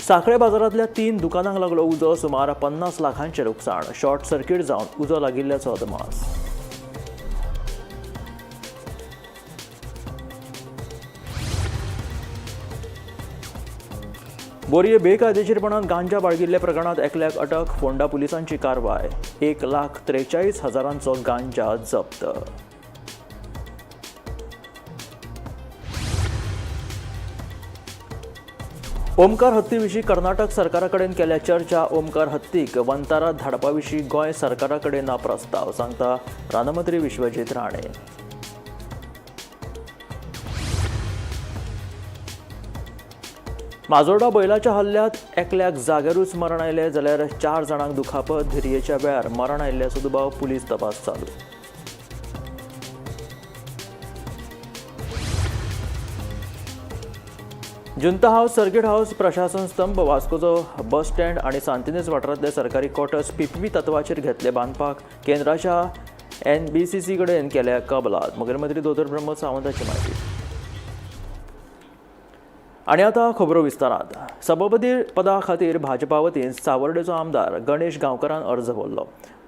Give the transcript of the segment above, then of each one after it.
सांखळे बाजारांतल्या 3 दुकानांक लागलो उजो. सुमार 50 लाखांचें लुकसाण. शॉर्ट सर्किट जावन उजो लागिल्ल्याचो अदमास. बोरये बेकायदेशीरपणान गांजा बाळगिल्ल्या प्रकरणात एकल्याक अटक. फोंडा पुलिसांची कारवाय. 1,43,000 गांजा जप्त. ओमकार हत्तीविशीं कर्नाटक सरकाराकडेन केल्या चर्चा. ओमकार हत्तीक वंतारा धाडपाविशीं गोंय सरकाराकडेन ना प्रस्ताव, सांगता रानमंत्री विश्वजीत राणे. माजोर्डा बैलाच्या हल्ल्यात एकल्याक जाग्यारूच मरण आयलें जाल्यार 4 जाणांक दुखापत. धिरयेच्या वेळार मरण आयिल्ल्याचो दुबाव. पुलीस तपास चालू. जुंता हावस, सर्किट हावस, प्रशासन स्तंभ, वास्कोचो बस स्टँड आनी सांतिनेज वाठारांतले सरकारी क्वॉर्टर्स पीपीपी तत्वाचेर घेतले बांदपाक केंद्राच्या एनबीसीसी कडेन केल्या कबलात. मुखेलमंत्री दोतोर प्रमोद सावंताची म्हायती. आनी आतां खबरो विस्तारात. सभापती पदा खातीर भाजपा वतीन सावर्डेचो आमदार गणेश गांवकारान अर्ज भरलो.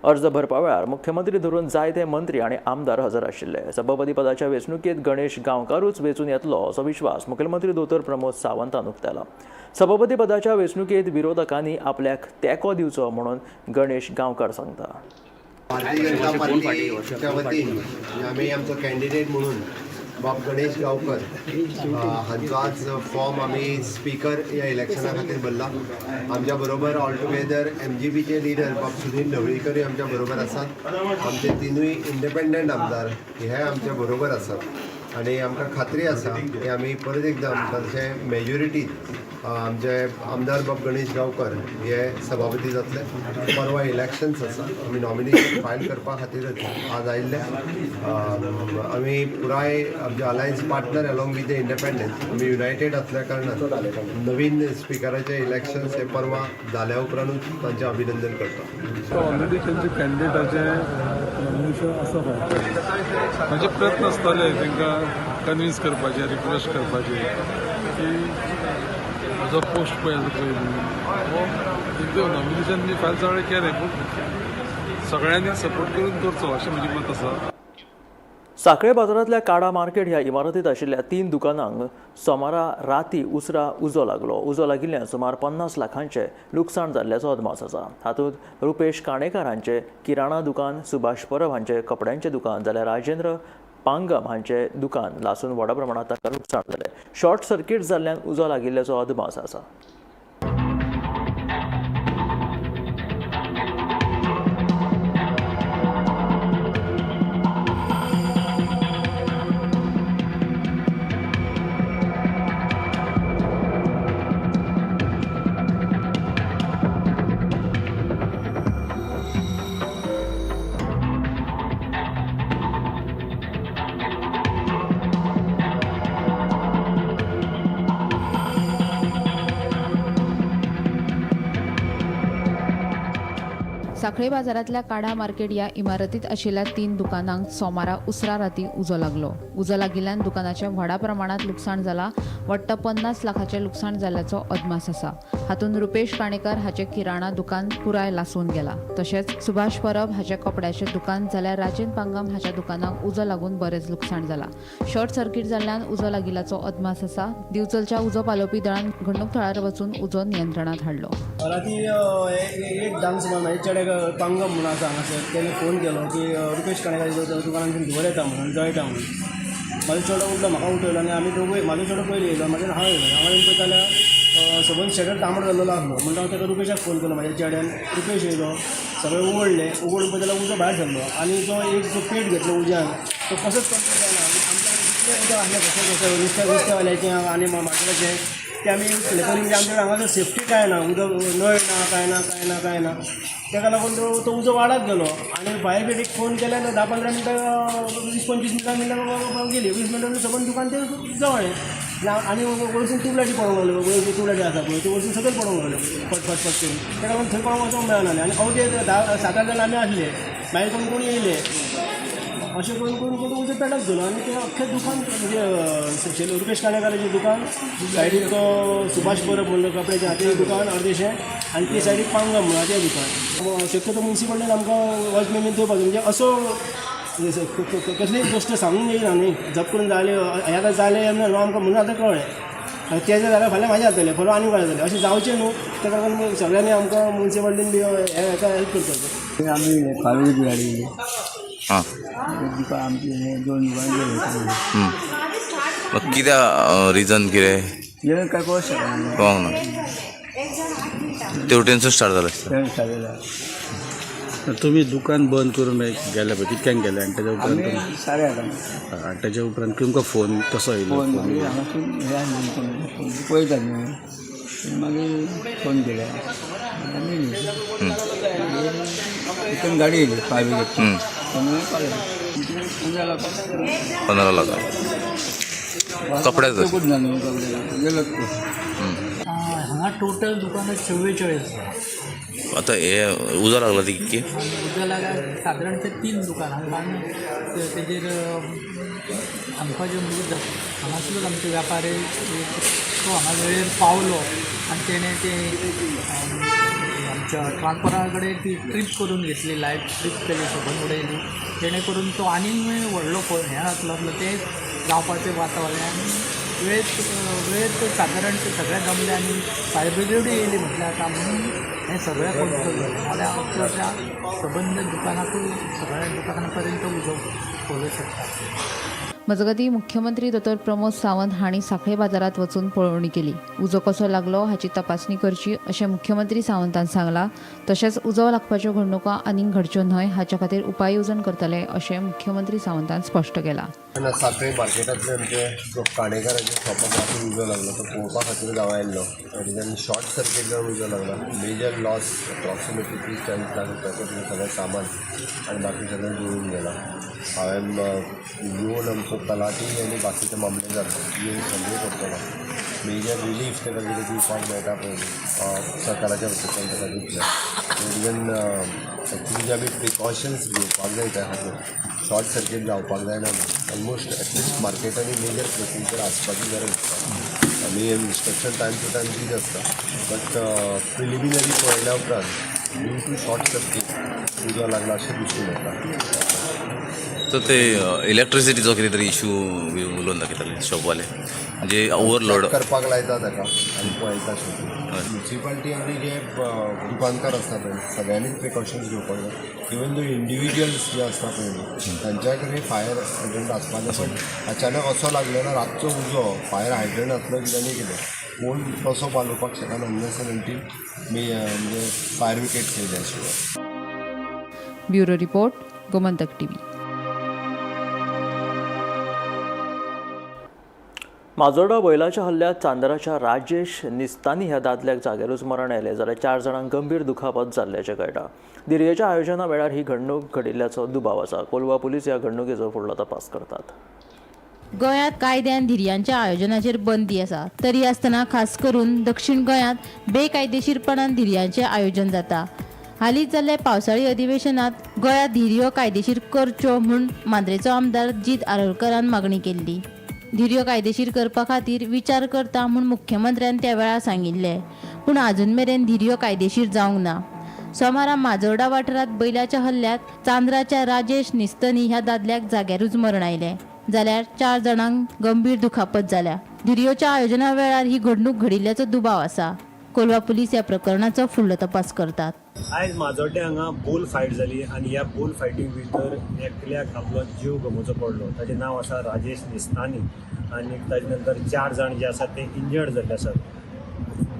अर्ज भरपा वेळार मुख्यमंत्री धरून जायते मंत्री आनी आमदार हजर आशिल्ले. सभापती पदाच्या वेंचणुकेंत गणेश गांवकारूच वेंचून येतलो असो विश्वास मुखेलमंत्री दोतोर प्रमोद सावंतान उक्तायला. सभापती पदाच्या वेंचणुकेंत विरोधकांनी आपल्याक तेंको दिवचो म्हणून गणेश गांवकार सांगता. भारतीय जनता पार्टीच्या वतीन आमी आमचो कॅन्डिडेट म्हणून बाब गणेश गांवकर हांचो आज फॉर्म आमी स्पीकर ह्या इलेक्शना खातीर भरला. आमच्या बरोबर ऑल टुगेदर एमजीपीचे लिडर बाब सुनील ढवळीकरूय आमच्या बरोबर आसात. आमचे तिनूय इंडिपेंडंट आमदार हे आमच्या बरोबर आसात आनी आमकां खात्री आसा की आमी परत एकदां तांचे मेजॉरिटीन आमचे आमदार बाब गणेश गांवकर हे सभापती जातले. परवा इलेक्शन्स आसा. आमी नॉमिनेशन फायल करपा खातीरच आज आयिल्ले. आमी पुराय आमचे alliance partner along with the independent आमी युनायटेड आसल्या कारणान नवीन स्पिकराचे इलेक्शन्स हे परवा जाल्या उपरांतूच तांचें अभिनंदन करता. ऑलरेडी तांचे कॅन्डिडेटाचें नॉमिनेशन आसा फायल. म्हजे प्रयत्न आसताले तांकां कन्विन्स करपाचे, रिक्वेस्ट करपाचे की म्हजो पोस्ट पळय आसा पयलीं हो एकदम नॉमिनेशन मी फायल सगळें केलें, पूण सगळ्यांनी सपोर्ट करून करचो अशें म्हजें मत आसा. सांखळे बाजारांतल्या काडा मार्केट ह्या इमारतींत आशिल्ल्या 3 दुकानांक सोमारा राती उसरा उजो लागलो. उजो लागिल्ल्यान सुमार 50 लाखांचें लुकसाण जाल्ल्याचो अदमास आसा. हातूंत रुपेश काणेकार हांचें किराणा दुकान, सुभाष परब हांचें कपड्यांचें दुकान जाल्यार राजेंद्र पांगम हांचें दुकान लासून व्हडा प्रमाणांत तांकां लुकसाण जालें. शॉर्ट सर्किट जाल्ल्यान उजो लागिल्ल्याचो अदमास आसा. सांखळे बाजारांतल्या काडा मार्केट ह्या इमारतींत आशिल्ल्या 3 दुकानांक सोमारा उसरा राती उजो लागलो. उजो लागिल्ल्यान दुकानाचें व्हडा प्रमाणांत लुकसाण जालां. वट्ट 50 लाखाचें लुकसाण जाल्ल्याचो अदमास आसा. हातूंत रुपेश काणेकर हाचें किराणा दुकान पुराय लासून गेलां. तशेंच सुभाष परब हाचें कपड्याचें दुकान जाल्यार राजेंद्र पांगम हाच्या दुकानाक उजो लागून बरेंच लुकसाण जालां. शॉर्ट सर्किट जाल्ल्यान उजो लागिल्ल्याचो अदमास आसा. दिवचलच्या उजो पालोवपी दळान घडणूक थळार वचून उजो नियंत्रणांत हाडलो. राती एक धांक सुमार म्हाजे चेड्याक पांगम म्हणून आसा हांगासर, तेणें फोन केलो की रुपेश काणेकार दुकानांतून धुंवर येता म्हणून, जळटा म्हणून. म्हाजो चेडो उठलो, म्हाका उठयलो आनी आमी दोगूय, म्हाजो चेडो पयलीं येयलो, मागीर हांव येयलो. हांव येवन पळयता जाल्यार सबंद शटर तांबडो जाल्लो आसलो. म्हणटा हांव ताका रुपेशाक फोन केलो म्हाज्या चेड्यान. रुपेश येयलो, सगळें उगडलें. उगडून पळयता जाल्यार उजो भायर सरलो आनी जो एक जो पेट घेतलो उज्यान तो कसोच कंट्रोल जायना. आनी आमच्या कडेन जितलें उदक आसलें कशें कशें नुस्त्यावाल्याचें आनी मार्केटाचें तें आमी यूज केलें. तरी म्हणजे आमच्या कडेन हांगासर सेफ्टी कांय ना, उदक नळ ना, कांय ना, कांय ना, कांय ना. ताका लागून तो उजो वाडत गेलो आनी फायर ब्रिगेडीक फोन केल्यार 10-15 मिनटां, 20-25 मिनटां गेली. 20 मिनटां सबंद दुकान तें जळ्ळें आनी वयरसून ट्युबलायटी पडोंक लागल्यो. वयर ट्युबलायटी आसा पळय, त्यो वयरसून सकयल पडोंक लागल्यो फट फट फट करून. ताका लागून थंय कोणाक वचोंक मेळना. आनी अवघे 10-7-8 जाणां आमी आसले. मागीर कोण कोण येयले. अशें करून करून करून उजो पेटत गेलो आनी तें अख्खें दुकान म्हणजे रुपेश काणेकाराचें दुकान सायडीक तो सुभाष परब म्हणलो कपड्याचें आहा तें दुकान अर्देशें आनी ते सायडीक पांगम म्हणून तें दुकान. शक्यतो मुन्सिपालिटीन आमकां वॉचमॅन बीन दिवपाक जाय, म्हणजे असो कसलीय गोश्ट सांगूंक येयना न्ही, जप करून जालें हें आतां जालें ना आमकां म्हणून आतां कळ्ळें तेजें जाल्यार फाल्यां म्हाजें जातलें, फाल्यां आनी कोणाचें जातलें, अशें जावचें न्हू ताका लागून सगळ्यांनी आमकां मुन्सिपालिटीन बी हें हेका हेल्प करपाचें. आमी कावेरी बिराडी हां दुकान आमची दोन दुकान गेले. मग कित्याक रिजन कितें जेवण काय कळोंक शकना. कळोंक ना. तेवटेनसून स्टार्ट जालें आसता. तें चालू. तुमी दुकान बंद करून गेले पळय, कितक्यांक गेले आनी तेच्या उपरांत आमी 8:30 आनी तेच्या उपरांत तुमकां फोन कसो येयलो? फोन मागीर हांगासून हे आसलें कोण पळयता न्हू, मागीर फोन केले आनी तितून गाडी येयली फायर ब्रिगेडची, तेन्ना पावले 15 लाख. 15 लाख कपड्याचो चोकूच ना न्हू कपडे गेलो. हांगा टोटल दुकानां 44 आसा. आतां हे उजो लागला ती कितकी? उजो लागला सादारण ते 3 दुकानां आनी तेजेर सांगपाचें म्हणजे हांगासरूच आमचे व्यापारी तो हांगा वेळेर पावलो आनी तेणें ते आमच्या ट्रान्सफॉर्मरा कडेन ती ट्रीप करून घेतली, लायट ट्रीप केली, सबंद उडयली, जेणे करून तो आनीक व्हडलो हें आसलो तें जावपाचें वातावरण आनी वेळेत सादारण ते सगळे जमले आनी फायर ब्रिगेडूय येयली म्हटल्यार आतां म्हणून हें सगळें कंट्रोल जालें. नाल्यार अक्षरशा सबंद दुकानाकूय सगळ्या दुकानां पर्यंत उजो पळोवंक शकता. मजगतीं मुख्यमंत्री दोतोर प्रमोद सावंत हांणी सांखळे बाजारांत वचून पळोवणी केली. उजो कसो लागलो हाची तपासणी करची अशें मुख्यमंत्री सावंतान सांगलां. तशेंच उजो लागपाच्यो घडणुको आनीक घडच्यो न्हय हाच्या खातीर उपाय येवजण करतले अशें मुख्यमंत्री सावंतान स्पश्ट केलां. तेन्ना सांखळे मार्केटांतले आमचे जो काणेकाराच्या शॉपाक राती उजो लागलो तो पळोवपा खातीर हांव आयिल्लो आनी तेन्ना शॉर्ट सर्कीट जावन उजो लागला. मेजर लॉस अप्रॉक्सिमेटली 30-40 लाख रुपयाचें तुजें सगळें सामान आनी बाकी सगळें जळून गेलां. हांवें येवन आमचो तलाठी आनी बाकीचे मामलेदार येवन सर्वे करतलो. मेजर रिलीफ ताका कितें दिवपाक मेळटा पळय सरकाराच्या वतींतल्यान ताका दितले. इवन एक्चुली जे आमी प्रिकॉशन्स घेवपाक जाय त्या खातीर शॉर्ट सर्कीट जावपाक जायना. ऑलमोस्ट एटलिस्ट मार्केटांनी मेजर प्रोसिजर आसपाची गरज आसता. आमी इन्स्ट्रक्शन टायम टू टायम दीत आसता, बट प्रिलिमिनरी पळयल्या उपरांत ड्यू टू शॉर्ट सर्कीट उजो लागला अशें दिसून येता. तर ते इलेक्ट्रिसिटीचो कितें तरी इशू उलोवन दाखयताले शॉपवाले, म्हणजे ओवरलोड करपाक लायता ताका आनी पळयता. शेवटी म्युनिसिपालिटी आनी जे दुकानकार आसता पळय सगळ्यांनीच प्रिकॉशन्स घेवपाक जाय. इवन दो इंडिविज्युअल्स जे आसता पळय तांच्या कडेन फायर हायड्रंट आसपाक जाय, पण अचानक असो लागलो ना रातचो उजो, फायर हायड्रंट आसलो कितें कितें कोण कसो पालोवपाक शकना अनलेस एंड अंटील म्हणजे फायर ब्रिगेड केल्या शिवाय. Bureau report, Gomantak TV. Majorda बैलाच्या हल्ल्यात चांदराच्या राजेश निस्तानी ह्या दादल्याक जाग्यारूच मरण आयलें, जाल्यार 4 जाणांक गंभीर दुखापत जाल्ल्याचें कळटा. धिरयेच्या आयोजना वेळार ही घडणूक घडिल्ल्याचो दुबाव आसा. कोलवा पुलीस ह्या घडणुकेचो फुडलो तपास करतात. गोंयांत कायद्यान धिरयांच्या आयोजनाचेर बंदी आसा, तरी आसतना खास करून दक्षिण गोंयांत बेकायदेशीरपणान धिरयांचें आयोजन जाता. हालींच जाल्ल्या पावसाळी अधिवेशनांत गोंयांत धिरयो कायदेशीर करच्यो म्हूण मांद्रेचो आमदार जीत आरोलकरान मागणी केल्ली. धिरयो कायदेशीर करपा खातीर विचार करता म्हूण मुख्यमंत्र्यान त्या वेळार सांगिल्लें, पूण आजून मेरेन धिरयो कायदेशीर जावंक ना. सोमारा माजोर्डा वाठारांत बैलाच्या हल्ल्यांत चांद्राच्या राजेश निस्तनी ह्या दादल्याक जाग्यारूच मरण आयलें, जाल्यार 4 जाणांक गंभीर दुखापत जाल्या. धिरयोच्या आयोजना वेळार ही घडणूक घडिल्ल्याचो दुबाव आसा. कोलवा पुलीस ह्या प्रकरणाचो फुडलो तपास करतात. आयज माजोड्डे हांगा बुल फायट जाली आनी ह्या बुल फायटी भितर एकल्याक आपलो जीव गमोवचो पडलो. ताचें नांव आसा राजेश निस्तानी आनी ताजे नंतर 4 जाण जे आसात ते इंजर्ड जाल्ले आसात.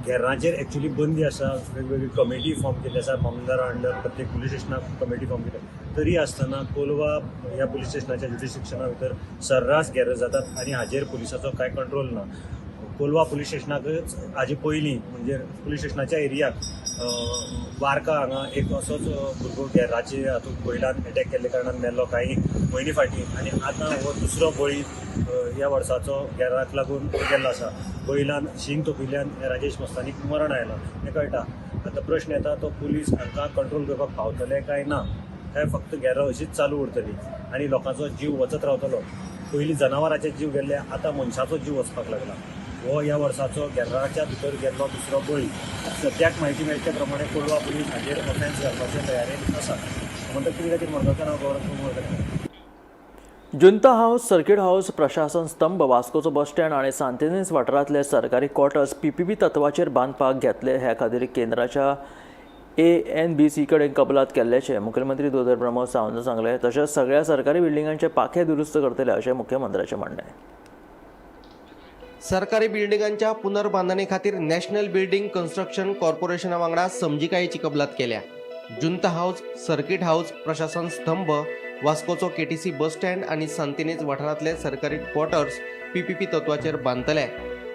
घेरांचेर एक्चुली बंदी आसा, वेगवेगळी कमिटी फॉर्म केल्ली आसा, मामलेदारा अंडर प्रत्येक पुलीस स्टेशनाक कमिटी फॉर्म केल्या, तरी आसतना कोलवा ह्या पुलीस स्टेशनाच्या ज्युरिस्डिक्शना भितर सर्रास गॅरज जातात आनी हाजेर पुलिसाचो कांय कंट्रोल ना. कोलवा पुलीस स्टेशनाकच हाजे पयलीं म्हणजे पुलीस स्टेशनाच्या एरियाक वारका हांगा एक असोच भुरगो गॅराचे हातूंत बैलान एटॅक केल्ले कारणान मेल्लो कांय म्हयने फाटीं, आनी आतां हो दुसरो बळी ह्या वर्साचो गॅराक लागून गेल्लो आसा. बैलान शींग तोपिल्ल्यान राजेश मस्तानीक मरण आयलां हें कळटा. आतां प्रश्न येता तो पुलीस हांकां कंट्रोल करपाक पावतले काय ना. काय फक्त गेर्रां अशीच चालू उरतली आनी लोकांचो जीव वचत रावतलो. पयलीं जनावरांचे जीव गेल्ले, आतां मनशाचो जीव वचपाक लागला. हो ह्या वर्साचो गेर्राच्या भितर गेल्लो दुसरो बळी. सद्याक म्हायती मेळचे प्रमाणे कोलवा पुलीस हाजेर ऑफेन्स घालपाचे तयारेन आसा. म्हणटकच तुमी खातीर मडगांवच्यान हांव गौरव कुमार. जुंता हावस, सर्किट हावस, प्रशासन स्तंभ, वास्कोचो बस स्टँड आनी सांतिनेज वाठारांतले सरकारी क्वॉर्टर्स पीपीपी तत्वाचेर बांदपाक घेतले हे खातीर केंद्राच्या एएनबीसी कडेन कबलात केल्ल्याचें मुखेलमंत्री दोतोर प्रमोद सावंत सांगलें. तशेंच सगळ्या सरकारी बिल्डिंगांचे पाखे दुरुस्त करतले अशें मुख्यमंत्र्याचें म्हणणें. सरकारी बिल्डिंगांच्या पुनर्बांदणी खातीर नॅशनल बिल्डिंग कन्स्ट्रक्शन कॉर्पोरेशना वांगडा समजिकायेची कबलात केल्या. जुंता हावस, सर्किट हावस, प्रशासन स्तंभ, वास्कोचो केटीसी बस स्टँड आनी सांतिनेज वाठारांतले सरकारी क्वॉर्टर्स पीपीपी तत्वाचेर बांदतले.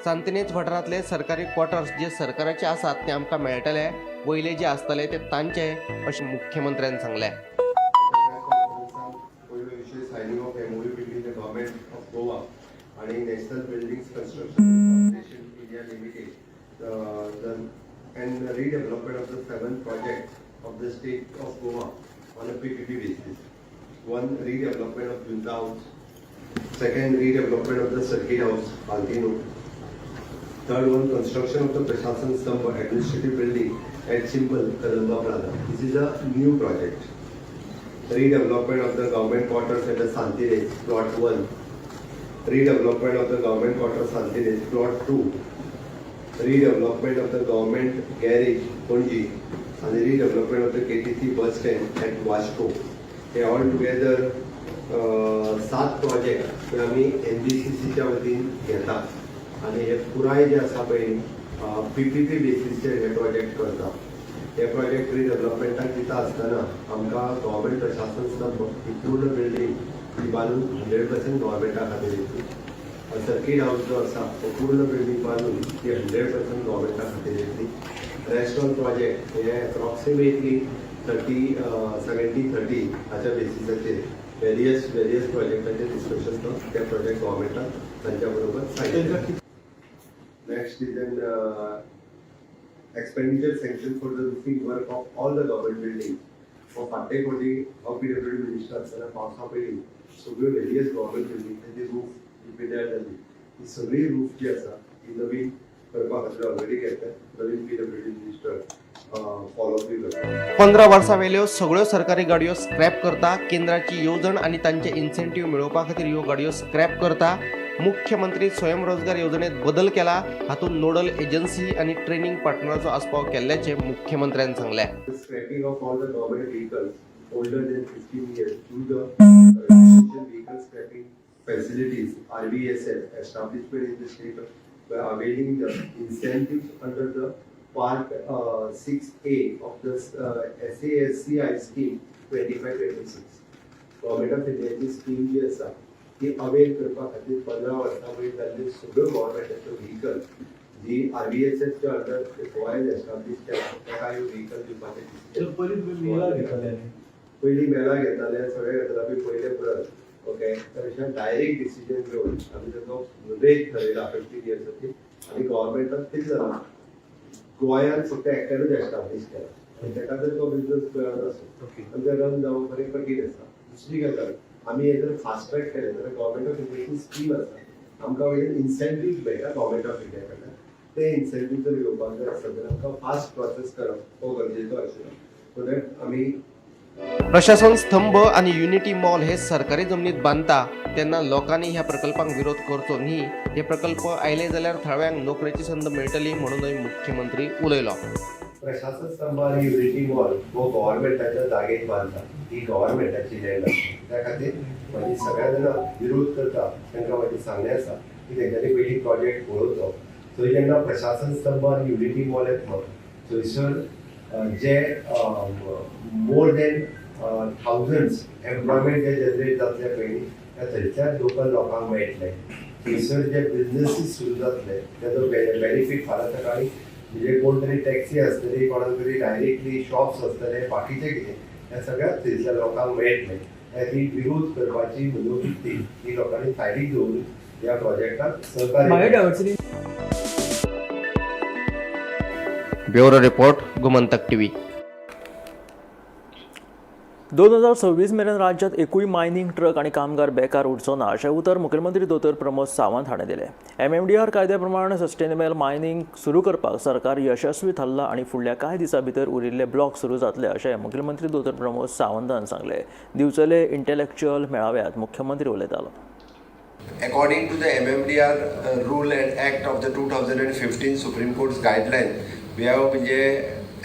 सांतिनेज वाठारांतले सरकारी क्वॉर्टर्स जे सरकाराचे आसात ते आमकां मेळटले, वयले जे आसतले ते तांचे, अशें मुख्यमंत्र्यान सांगलें. पयलो विशय signing of MOU between the Government of Goa आणि National Buildings Construction Corporation India Limited the and redevelopment of the seven projects of the state of Goa on a PPP basis. One, redevelopment of Junta House. Second, redevelopment of the Circuit House, Altinho. Third one, construction of the Prashasan Stambh administrative building at Chimbel, Kadamba Plaza. This is a new project. Redevelopment of the government quarters at the Santinez, plot 1. Redevelopment of the government quarters Santinez, plot 2. Redevelopment of the government garage, Panaji, and the redevelopment of the KTC bus stand at Vasco. Hey all together सात project हे आमी एनबीसीसीच्या वतीन घेता आनी हे पुराय जे आसा पळय पीपीपी बेसीसचेर हे प्रोजेक्ट करता. हे प्रोजेक्ट रिडेव्हलपमेंटाक दिता आसतना आमकां गव्हर्मेंट प्रशासन स्तंभ ही पूर्ण बिल्डींग ही बांदून 100% गव्हर्मेंटा खातीर येतली. सर्कीट हावस जो आसा तो पूर्ण बिल्डींग बांदून ती 100% गव्हर्मेंटा खातीर येतली. रेस्ट ऑल प्रोजेक्ट हे एप्रॉक्सिमेटली 30 70 30 हाच्या बेसिसाचेर वेरियस वेरियस प्रोजेक्टाचेर डिस्कशन तो ते प्रोजेक्ट गव्हर्मेंटान तांच्या बरोबर sign. Next is an expenditure sanction for the roofing work of all the government buildings. हो फाटले फावटी हांव पीडब्ल्यूडी मिनिस्टर आसतना पावसा पयलीं सगळ्यो वेरियस गव्हर्मेंट बिल्डिंग्सांची रूफ जी पिड्ड्यार जाली ती सगळी रूफ जी आसा ती नवीन करपा खातीर ऑलरेडी घेतल्या. नवीन पीडब्ल्यूडी मिनिस्टर फॉलोअप बी करता. 15 वर्सां वेल्यो सगळ्यो सरकारी गाडयो स्क्रॅप करता. केंद्राची येवजण आनी तांचे इन्सेंटीव मेळोवपा खातीर ह्यो गाडयो स्क्रॅप करता. मुख्यमंत्री स्वयंरोजगार येवजणेत बदल केला. हातूंत नोडल एजन्सी आनी ट्रेनिंग पार्टनराचो आस्पाव केल्ल्याचें मुख्यमंत्र्यान सांगलें. The scrapping of all the government vehicles older than 15 years through the registration vehicle scrapping facilities RVSF establishment in the state of, by availing the incentives under the Part 6A of the SASCI scheme 25-26. Government of इंडियाची scheme जी आसा ती avail करपा खातीर 15 वर्सां वयर जाल्ले सगळ्यो गव्हर्मेंटाच्यो व्हिकल जी आर व्ही एस एफच्या अंडर गोंयान एस्टाब्लीश केला ताका ह्यो व्हिकल दिवपाचें decision. पयलीं मेला घेताले, सगळे घेताले आमी पयले परत. ओके, तर डायरेक्ट डिसिजन घेवन आमी ताचो रेट थरयला 15 इयर्साची आनी गव्हर्मेंटान कितें जालां, गोंयांत फक्त एकट्यानूच एस्टाब्लीश केला आनी ताका जर तो बिजनस मेळत आसत आनी ते रन जावंक बरें कठीण आसा. दुसरी गजाल, आमी हे जर फास्ट ट्रॅक केलें जाल्यार गव्हर्मेंट ऑफ इंडियाची स्कीम आसा, आमकां वयल्यान इन्सेंटीव मेळटा गव्हर्मेंट ऑफ इंडिया कडल्यान. ते इन्सेंटीव जर घेवपाक जाय आसत जाल्यार आमकां फास्ट प्रोसेस करप हो गरजेचो आशिल्लो, सो that आमी प्रशासन स्तंभ आनी युनिटी मॉल हे सरकारी जमनीत बांदता तेन्ना लोकांनी ह्या प्रकल्पांक विरोध करचो न्ही. हे प्रकल्प आयले जाल्यार थळाव्यांक नोकरेची संद मेळटली म्हणूनय मुख्यमंत्री उलयलो. प्रशासन स्तंभ आनी युनिटी मॉल हो गव्हर्मेंटाच्या जागेत बांदता, ही गव्हर्मेंटाची लँड आसा. त्या खातीर म्हाजी सगळ्या जाणां विरोध करता तांकां म्हाजी सांगणें आसा की तेंच्यांनी पयलीं प्रोजेक्ट पळोवचो. थंय जेन्ना प्रशासन स्तंभ आनी युनिटी मॉल येतलो थंयसर जे मोर दॅन थावजंड्स एम्प्लॉयमेंट जे जनरेट जातले पयलीं त्या थंयच्याच लोकल लोकांक मेळटले. थंयसर जे बिजनसीस सुरू जातले तेजो बेनिफीट फाल्यां सकाळीं म्हणजे कोण तरी टॅक्सी आसतली, कोणाक तरी डायरेक्टली शॉप्स आसतले, बाकीचे कितें, ह्या सगळ्याच थंयसर लोकांक मेळटले. त्या खातीर विरोध करपाची मनोवृत्ती ही लोकांनी सायडीक दवरून ह्या प्रोजेक्टाक सहकार्य biodiversity bureau report, Gomantak TV. 2026 मेरेन राज्यांत एकूय मायनींग ट्रक आनी कामगार बेकार उरचो ना अशें उतर मुखेलमंत्री दोतोर प्रमोद सावंत हाणें दिलें. एमएमडीआर कायद्या प्रमाण सस्टेनेबल मायनींग सुरू करपाक सरकार यशस्वी थारलां आनी फुडल्या कांय दिसां भितर उरिल्ले ब्लॉक सुरू जातले अशें मुखेलमंत्री दोतोर प्रमोद सावंतान सांगलें. दिवचले इंटेलेक्च्युअल मेळाव्यात मुख्यमंत्री उलयतालो. According to the MMDR rule and act of the 2015 Supreme Court's guideline, we have म्हणजे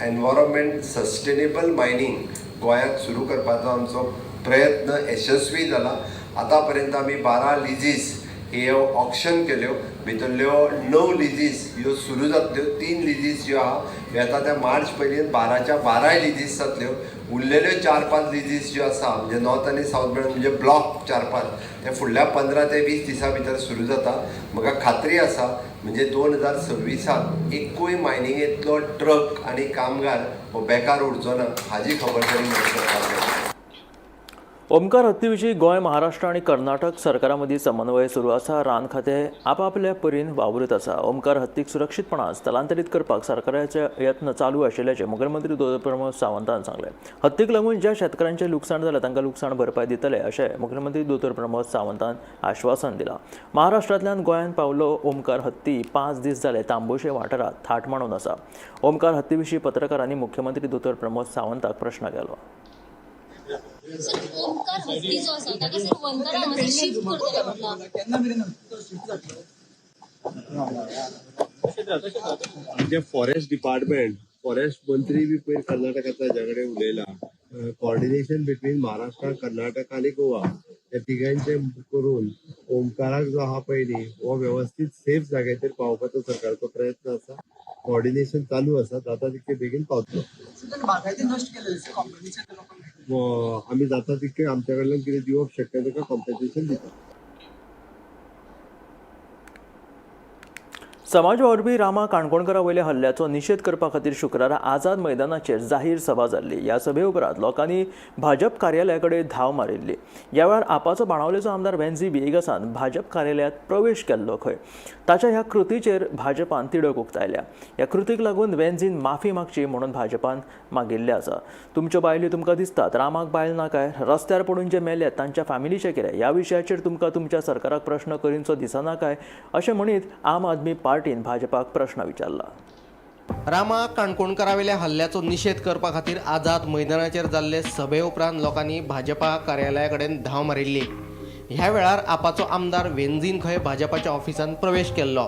एनवायरमेंट सस्टेनेबल मायनींग गोंयांत सुरू करपाचो आमचो प्रयत्न यशस्वी जाला. आतां पर्यंत आमी 12 लिजीस ह्यो ऑक्शन केल्यो. भितरल्यो 9 लिजीस ह्यो सुरू जातल्यो. 3 लिजीस ज्यो आहा ह्यो आतां त्या मार्च पयलीं 12च्या 12 लिजीस जातल्यो. उरलेल्यो 4-5 लिजीस ज्यो आसा म्हणजे नॉर्थ आनी सावथ मेळून म्हणजे ब्लॉक 4-5 ते फुडल्या 15 ते 20 दिसां भितर सुरू जाता. म्हाका खात्री आसा म्हणजे 2026 एकूय मायनिंगेंतलो ट्रक आनी कामगार हो बेकार उरचो ना हाजी खबरदारी सरकार. ओमकार हत्ती विशीं गोंय, महाराष्ट्र आनी कर्नाटक सरकारा मदीं समन्वय सुरू आसा. रान खातें आपापल्या परीन वावरत आसा. ओमकार हत्तीक सुरक्षीतपणान स्थलांतरीत करपाक सरकाराचे यत्न चालू आशिल्ल्याचें मुखेलमंत्री दोतोर प्रमोद सावंतान सांगलें. हत्तीक लागून ज्या शेतकारांचें लुकसाण जालें तांकां लुकसाण भरपाय दितले अशें मुखेलमंत्री दोतोर प्रमोद सावंतान आश्वासन दिलां. महाराष्ट्रांतल्यान गोंयांत पावलो ओमकार हत्ती 5 दीस जाले तांबोशे वाठारांत थाट मांडून आसा. ओमकार हत्ती विशीं पत्रकारांनी मुख्यमंत्री दोतोर प्रमोद सावंताक प्रश्न केलो. ओमकार हत्ती जो आसा ताका सर वंदरा हांगासर शिफ्ट करतले म्हटलां. आमचे फॉरेस्ट डिपार्टमेंट, फॉरेस्ट मंत्री बी पयर कर्नाटकांतल्या हाज्या कडेन उलयला. कॉर्डिनेशन बिटवीन महाराष्ट्र, कर्नाटक आनी गोवा ह्या तिगांचे करून ओमकाराक जो आहा पळय न्ही हो वेवस्थीत सेफ जाग्याचेर पावोवपाचो सरकारचो प्रयत्न आसा. कॉर्डिनेशन चालू आसा, जाता तितके बेगीन पावतलो. आमी जाता तितके आमच्या कडल्यान कितें दिवप शक्य ताका कॉम्पेन्सेशन दिता. समाज वावुरपी रामा काणकोणकारा वयल्या हल्ल्याचो निशेध करपा खातीर शुक्रारा आझाद मैदानाचेर जाहीर सभा जाल्ली. ह्या सभे उपरांत लोकांनी भाजप कार्यालया कडेन धांव मारिल्ली. ह्या वेळार आपाचो बाणावलेचो आमदार वेन्झी व्हिएगसान भाजप कार्यालयांत प्रवेश केल्लो खंय. ताच्या ह्या कृतीचेर भाजपान तिडक उक्तायल्या. ह्या कृतीक लागून वेन्झीन माफी मागची म्हणून भाजपान मागिल्लें आसा. तुमच्यो बायल्यो तुमकां दिसतात, रामाक बायल ना काय? रस्त्यार पडून जे मेल्यात तांच्या फॅमिलीचें कितें? ह्या विशयाचेर तुमकां तुमच्या सरकाराक प्रश्न करीनसो दिसना काय? अशें म्हणीत आम आदमी पार्टीन भाजपाक प्रश्न विचारला. रामा काणकोणकारावेल्या हल्ल्याचो निशेध करपा खातीर आझाद मैदानाचेर जाल्ले सभे उपरांत लोकांनी भाजपा कार्यालया कडेन धांव मारिल्ली. ह्या वेळार आपाचो आमदार वेन्झीन खंय भाजपाच्या ऑफिसांत प्रवेश केल्लो.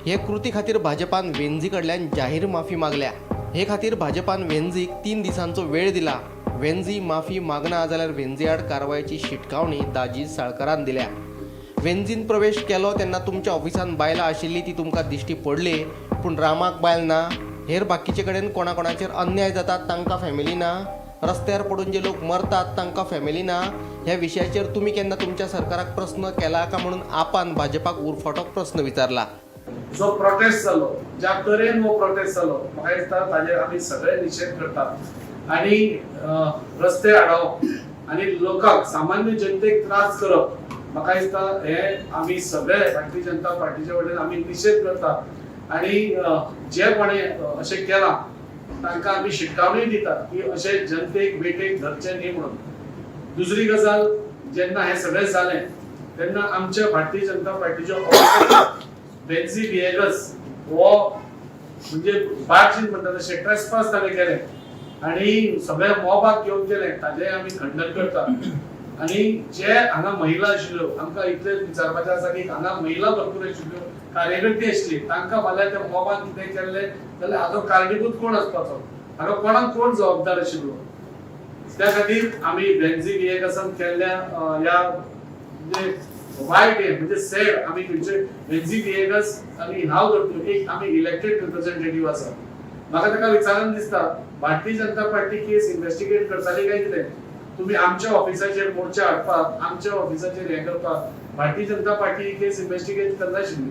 हे कृती खातीर भाजपान वेन्झी कडल्यान जाहीर माफी मागल्या. हे खातीर भाजपान वेन्झीक 3 दिसांचो वेळ दिला. वेन्झी माफी मागना जाल्यार वेन्झी आड कारवायेची शिटकावणी दाजी साळकारान दिल्या. वेन्झीन प्रवेश केलो तेन्ना तुमच्या ऑफिसांत बायलां आशिल्ली ती तुमकां दिश्टी पडली, पूण रामाक बायल ना, हेर बाकीचे कडेन कोणाकोणाचेर अन्याय जाता तांकां फॅमिली ना, रस्त्यार पडून जे लोक मरतात तांकां फॅमिली ना, ह्या विशयाचेर तुमी केन्ना तुमच्या सरकाराक प्रस्न केला का म्हणून आपान भाजपाक उरफाटो प्रस्न विचारला. जो प्रोटेस्ट जालो, ज्या तरेन हो प्रोटेस्ट जालो, म्हाका दिसता ताजेर आमी सगळे निशेध करतात आनी रस्ते आडावप आनी लोकांक सामान्य जनतेक त्रास करप म्हाका दिसता हे आमी सगळे भारतीय जनता पार्टीच्या वटेन आमी निशेध करतात आनी जे कोणे अशें केलां तांकां आमी शिटकावणी दितात की अशें जनतेक वेटेक धरचें न्ही म्हणून. दुसरी गजाल, जेन्ना हें सगळें जालें तेन्ना आमच्या भारतीय जनता पार्टीच्यो वेन्झी व्हिएगस हो म्हणजे बार्जीन म्हणटा तशें ट्रेसपास ताणें केलें आनी सगळ्या मोबाक घेवन केलें, ताजें आमी खंडन करतात. आनी जे हांगा महिला आशिल्ल्यो, आमकां इतलें विचारपाचें आसा की हांगा महिला भरपूर आशिल्ल्यो, कार्यकर्ते आशिल्ली, तांकां फाल्यां त्या मोबान कितें केल्लें जाल्यार हाजो कारणीभूत कोण आसपाचो, हाका कोणाक कोण जबाबदार आशिल्लो? त्या खातीर आमी वेन्झी व्हिएगसान केल्ल्या ह्या म्हणजे वायट हे म्हणजे सॅड आमी खंयचे वेन्झी व्हिएगस आमी नांव धरतो, एक आमी इलेक्टेड रिप्रेझेंटेटिव्ह आसा. म्हाका ताका विचारून दिसता भारतीय जनता पार्टी केस इन्व्हेस्टिगेट करताली काय कितें? तुम्ही आमच्या ऑफिसाचेर मोर्चा हाडपाक, आमच्या ऑफिसाचेर हें करपाक भारतीय जनता पार्टी केस इन्व्हेस्टिगेट करनाशिल्ली,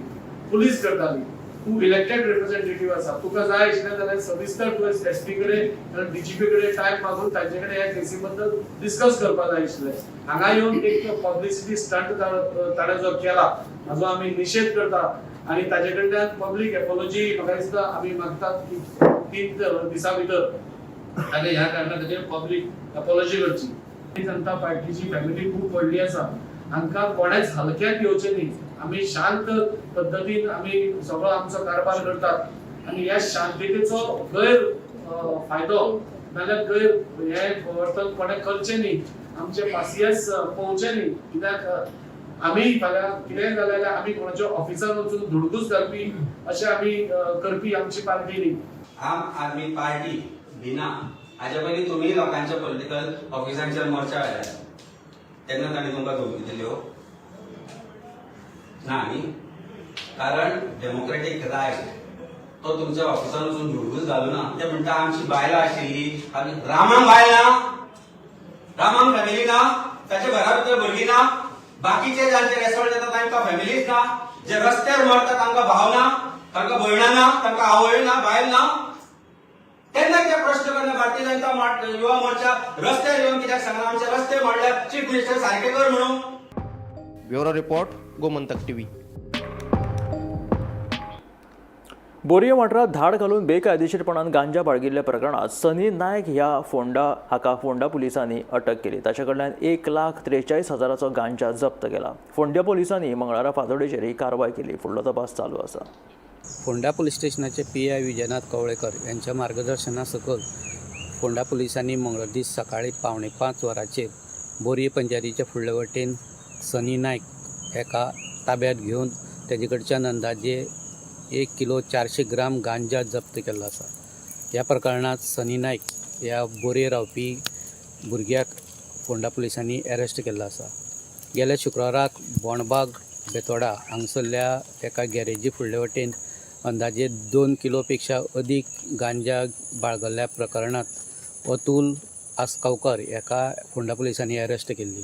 पुलीस करताली. तूं इलेक्टेड रिप्रेझेंटेटिव्ह आसा, तुका जाय आशिल्लें जाल्यार सविस्तर तुवें एसपी कडेन, डीजीपी कडेन टायम मागून तांचे कडेन ह्या केसी बद्दल डिस्कस करपाक जाय आशिल्लें. हांगा येवन एक पब्लिसिटी स्टंट ताणें जो केला हाजो आमी निशेध करता आनी ताजे कडल्यान पब्लीक एपोलॉजी म्हाका दिसता आमी मागतात की 3 दिसां भितर ताणें ह्या कारणा खातीर पब्लीक एपोलॉजी करची. जनता पार्टीची फॅमिली खूब व्हडली आसा, हांकां कोणेच हलक्यात घेवचें न्ही. आमी शांत पद्दतीन आमी सगळो आमचो कारभार करतात आनी ह्या शांततेचो गैर फायदो नाल्यार गैर हे वर्तन कोणें करचें न्ही, आमचे पासियेंस पळोवचें न्ही. कित्याक आमी फाल्यां कितेंय जालें जाल्यार आमी कोणाच्या ऑफिसान वचून धुडगूस घालपी अशें आमी करपी आमची पार्टी न्ही. आम आदमी पार्टी भिना. हाज्या पयलीं तुमी लोकांच्या पॉलिटिकल ऑफिसांचेर मोर्चा व्हेले तेन्ना तांणी तुमकां धमकी दिल्यो ना न्ही? कारण डेमोक्रेटीक रायट तो तुमच्या ऑफिसान वचून धुडगूस घालू ना. ते म्हणटा आमची बायलां आशिल्ली, रामाक बायल ना, रामाक फॅमिली ना, ताच्या घरा भितर भुरगीं ना, बाकीचे जांचे रेसोर्ट जाता तांकां फॅमिलीज ना, जे रस्त्यार मरता तांकां भाव ना, तांकां भयणां ना, तांकां आवय ना, बायल ना. तेन्ना कित्याक प्रश्न करना भारतीय जनता युवा मोर्चा रस्त्यार येवन कित्याक सांगना आमचे रस्ते मोडल्या, चीफ मिनिस्टर सारके कर म्हणून. Bureau report, Gomantak TV. बोरये वाठारांत धाड घालून बेकायदेशीरपणान गांजा बाळगिल्ल्या प्रकरणांत सनी नायक ह्या फोंडा हाका फोंडा पुलिसांनी अटक केली. ताचे कडल्यान 1,43,000 गांजा जप्त केला. फोंड्या पुलिसांनी मंगळारा फांतोडेचेर ही कारवाय केली. फुडलो तपास चालू आसा. फोंडा पुलीस स्टेशनाचे PI Vijayanath Kavlekar यांच्या मार्गदर्शना सकयल फोंडा पुलिसांनी मंगळार दीस सकाळी 4:45 वरांचेर बोरये पंचायतीच्या फुडले वटेन सनी नायक हेका ताब्यात घेवन तेजे कडच्यान अंदाजे 1 किलो 400 ग्राम गांजा जप्त केल्लो आसा. ह्या प्रकरणांत सनी नायक ह्या बोरये रावपी भुरग्याक फोंडा पुलिसांनी अरेस्ट केल्लो आसा. गेल्या शुक्राराक बोंडबाग बेतोडा हांगसरल्या एका गॅरेजी फुडले वटेन अंदाजे 2 किलो पेक्षा अदीक गांजा बाळगल्ल्या प्रकरणांत अतुल आसगांवकर हेका फोंडा पुलिसांनी अरेस्ट केल्ली.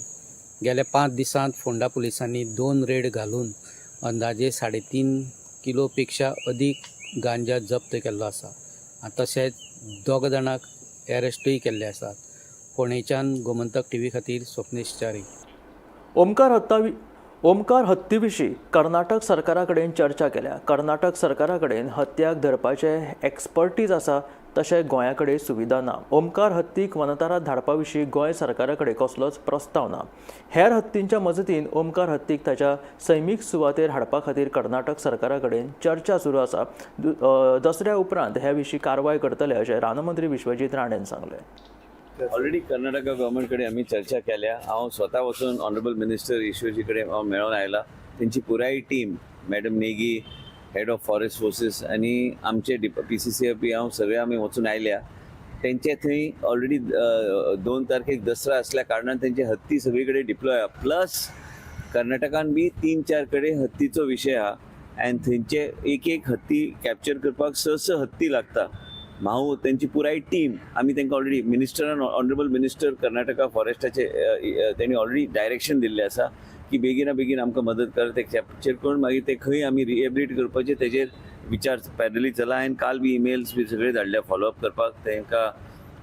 गेल्या 5 दिसांत फोंडा पुलिसांनी 2 रेड घालून अंदाजे 3.5 किलो पेक्षा अदीक गांजा जप्त केल्लो आसा. तशेंच 2 जाणांक अरेस्टूय केल्ले आसात. फोंडेच्यान गोमंतक टीव्ही खातीर स्वप्नेश च्यारी. ओमकार हत्ती विशीं कर्नाटक सरकारा कडेन चर्चा केल्या. कर्नाटक सरकारा कडेन हत्याक धरपाचे एक्सपर्टीज आसा, तशें गोंया कडेन सुविधा ना. ओमकार हत्तीक वनतारात धाडपा विशीं गोंय सरकारा कडेन कसलोच प्रस्ताव ना. हेर हत्तींच्या मजतीन ओमकार हत्तीक ताच्या सैमीक सुवातेर हाडपा खातीर कर्नाटक सरकारा कडेन चर्चा सुरू आसा. दसऱ्या उपरांत हे विशीं कारवाय करतले अशें रानमंत्री विश्वजीत राणेन सांगलें. ऑलरेडी कर्नाटका गव्हर्मेंट कडेन आमी चर्चा केल्या. हांव स्वता वचून ऑनरेबल मिनिस्टर ईश्वरजी कडेन हांव मेळोन आयला. तेंची पुराय team, madam Negi, head of forest forces आनी आमचे PCCF बी हांव सगळे आमी वचून आयल्या. तेंचे थंय ऑलरेडी 2 तारखेक दसरा असल्या कारणान तेंचे हत्ती सगळी कडेन डिप्लॉय आहा. प्लस कर्नाटकान बी 3-4 कडेन हत्तीचो विशय आहा आनी थंयचे एक एक हत्ती कॅप्चर करपाक 6-6 हत्ती लागता. माहू तेंची पुराय टीम आमी तांकां ऑलरेडी मिनिस्टरान, ऑनरेबल मिनिस्टर कर्नाटका फॉरेस्टाचे, तेणी ऑलरेडी डायरेक्शन दिल्लें आसा की बेगिना बेगीन आमकां मदत कर, ते कॅप्चर करून मागीर ते खंय आमी रिहेबिलिट करपाचे तेजेर विचार पॅरलली चला. आनी काल बी इमेल्स बी सगळे धाडल्या फॉलोअप करपाक, तांकां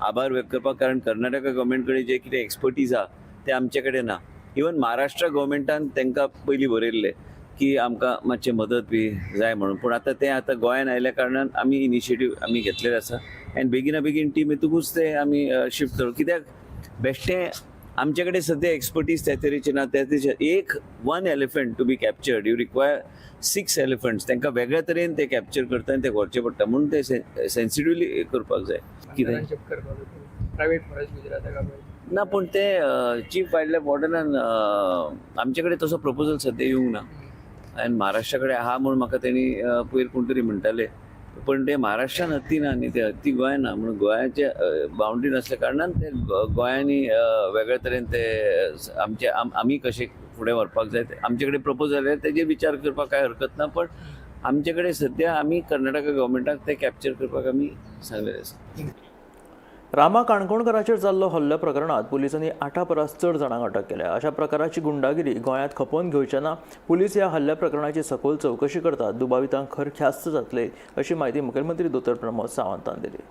आभार व्यक्त करपाक, कारण कर्नाटका गव्हर्मेंट कडेन जे कितें एक्सपर्टीज आहा ते आमचे कडेन ना. इवन महाराष्ट्र गव्हर्मेंटान तांकां पयलीं बरयल्लें की आमकां मातशें मदत बी जाय म्हणून, पूण आतां तें आतां गोंयान आयल्या कारणान आमी इनिशिएटीव आमी घेतलेलें आसा आनी बेगिना बेगीन टीम येतकूच ते आमी शिफ्ट करू. कित्याक बेश्टें आमचे कडेन सद्या एक्सपर्टीज त्या तरेची ना. त्या तरेचे एक one elephant to be captured, you require 6 elephants. तांकां वेगळ्या तरेन ते कॅप्चर करता आनी ते व्हरचे पडटा, म्हणून ते सेन्सिटिवली करपाक जाय. कितें प्रायवेट फॉरेस्ट गुजराताक ना, पूण ते चीफ वायल्ड लायफ वॉर्डनान आमचे कडेन तसो प्रपोजल सद्या येवंक ना आनी महाराष्ट्रा कडेन आहा म्हूण म्हाका तेणी पयर कोण तरी म्हणटाले, पण ते महाराष्ट्रान हत्ती ना न्ही, ते हत्ती गोंयान ना, म्हणून गोंयाचे बाउंड्री नासल्या कारणान ते गोंयांनी वेगळे तरेन ते आमचे आमी कशे फुडें व्हरपाक जाय ते आमचे कडेन प्रपोजल जाल्यार तेजेर विचार करपाक कांय हरकत ना, पण आमचे कडेन सद्या आमी कर्नाटका गव्हर्मेंटाक ते कॅप्चर करपाक आमी सांगलेलें आसा. रामा काणकोणकराचेर जाल्लो हल्लो प्रकरणांत पुलिसांनी 8 परस चड जाणांक अटक केल्या. अशा प्रकाराची गुंडागिरी गोंयांत खपोवन घेवचे ना. पुलीस ह्या हल्ल्या प्रकरणाची सखोल चवकशी करतात. दुबावितांक खर ख्यास्त जातली अशी म्हायती मुखेलमंत्री दोतोर प्रमोद सावंतान दिली.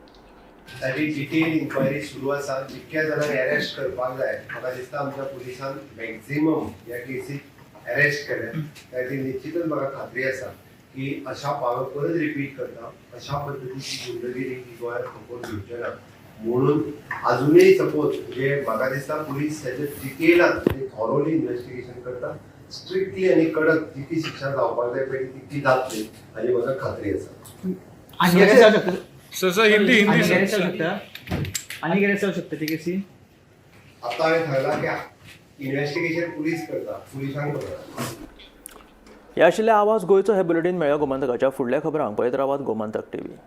ताची डिटेल इन्क्वायरी सुरू आसा. जितक्या जाणांक अरेस्ट करपाक जाय, म्हाका दिसता आमच्या पुलिसान मॅक्झिमम ह्या केसीक अरेस्ट केले. ताची निश्चितच म्हाका खात्री आसा की अशा हांव परत रिपीट करता, अशा पद्दतीची गुंडगिरी ही गोंयांत खपोवन घेवचे ना. म्हणून अजूनही सपोज म्हणजे म्हाका दिसता पुलीस हेजे डिटेलान म्हणजे थॉरोली इन्व्हेस्टिगेशन करता, स्ट्रिक्टली आनी कडक जितकी शिक्षा जावपाक जाय पळय तितकी जातली हाजी म्हाका खात्री आसा. आनी अरेस्ट जावं शकता. सर सर हिंदी आनी हिंदी अरेस्ट जावं शकता. आनी अरेस्ट जावं शकता ती केसी. आतां हांवें सांगलां की इन्व्हेस्टिगेशन पुलीस करता, पुलिसांक खबर आसा. हे आशिल्ले आवाज गोंयचो हे बुलेटीन मेळ्ळ्या गोमंतकाच्या फुडल्या खबरांक पळयत रावात गोमंतक टीव्ही.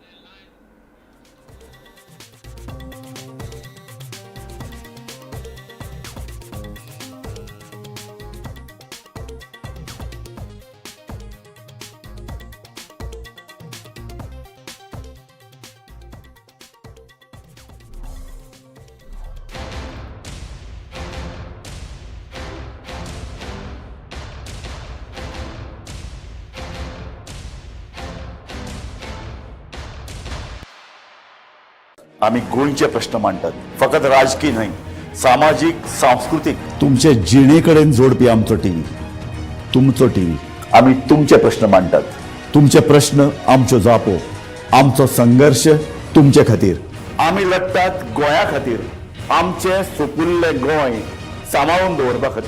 आमी गोंयचे प्रश्न मांडटात, फकत राजकीय न्हय, सामाजीक, सांस्कृतीक, तुमचे जिणे कडेन जोडपी आमचो टीव्ही, तुमचो टीव्ही. आमी तुमचे प्रश्न मांडटात, तुमचे प्रश्न आमच्यो जापो, आमचो संघर्श तुमचे खातीर. आमी लडटात गोंया खातीर, आमचें सुपुल्लें गोंय सांबाळून दवरपा खातीर.